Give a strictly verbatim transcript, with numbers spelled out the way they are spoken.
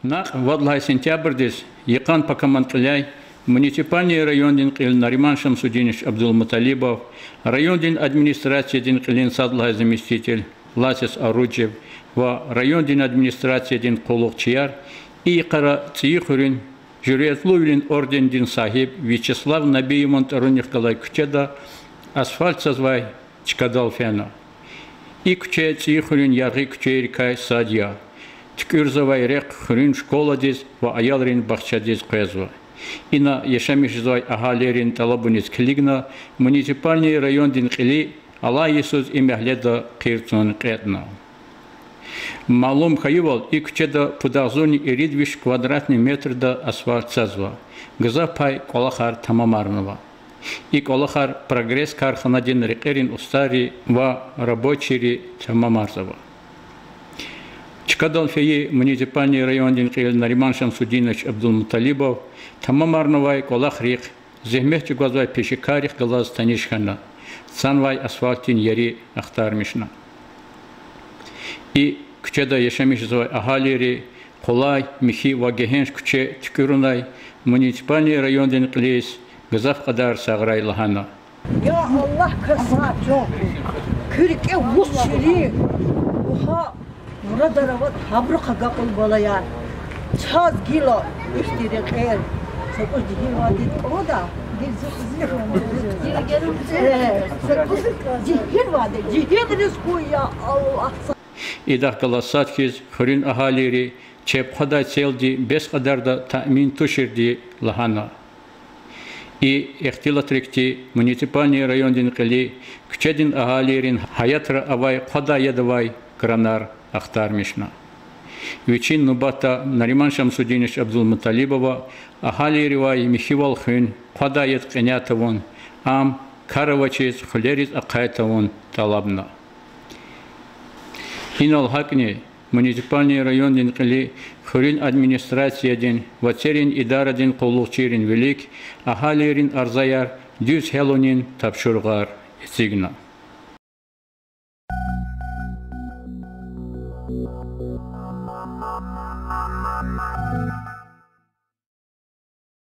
Накь вад лагьай сентябрдиз йикъан пакаман кьиляй муниципальный райондин кьил Нариман Шамсудинович Абдулмуталибов, райондин администрациядин кьилин сад лагьай заместитель Ласис Оруджев ва райондин администрациядин къуллугъчияр и йикъара ЦӀийи хуьруьн Жуьретлувилин ордендин сагьиб Вячеслав Набиеван тӀварунихъ галай куьчеда асфальт цазвай чкадал фена. И куьче ЦӀийи хуьруьн яргъи куьчейрикай сад я. ТуькӀуьрзавай рехъ хуьруьн школадиз ва аялрин бахчадиз къвезва. Ина яшамиш жезвай агьалийрин тӀалабуниз килигна, муниципальный райондин кьили алай йисуз и мягьледа къирцун кьетӀна. Малум хьайивал, и куьчеда пуд агъзурни ирид виш квадратный метрда асфальт цазва, гзаф пай кӀвалахар тамамарнава. И кӀвалахар Прогресс карханадин рекьерин устӀарри ва рабочийри тамамарзава. Чкадал фейи муниципальный райондин кьил Нариман Шамсудинович Абдулмуталибов тамамарнавай кӀвалахрихъ, зегьмет чӀугвазвай пешекаррихъ галаз таниш хьана, цанвай асфальтдин ери ахтармишна. И куьчеда яшамиш жезвай агьалийри къулай, михьи ва гегьенш куьче туькӀуьрунай муниципальный райондин кьилиз гзаф кьадар сагърай лагьана. Я Аллагь, красавчик! Куь рикӀе вуч ширин, вугьа мурадар аватӀа, гьабурухъ агакьун, балаяр. Чаз гила ихьтин рекьер са кӀус жегьилвалди кӀанда, гила зи-, жегьилвалди, жегьилриз хьуй, я Аллагь. Идахъ галаз сад хьиз хуьруьн агьалийри чеб хъвадай целди бес кьадарда таъмин туширди лагьана. И ихтилатрихъди муниципальный райондин кьили куьчедин агьалийрин гьаятра авай хъвадай яд авай кранар ахтармишна. Вичин нубатда Нариман Шамсудинович Абдулмуталибова агьалийривай михьивал хуьн, хъвадай яд кьиняй тавун, ам кар авачиз хуьлериз ахъай тавун тӀалабна. Инал гьакӀни муниципальный райондин кьили хуьруьн администрациядин ва церин идарадин къуллугъчийрин вилик агьалийрин арзаяр дуьз гьялунин тапшуругъар эцигна.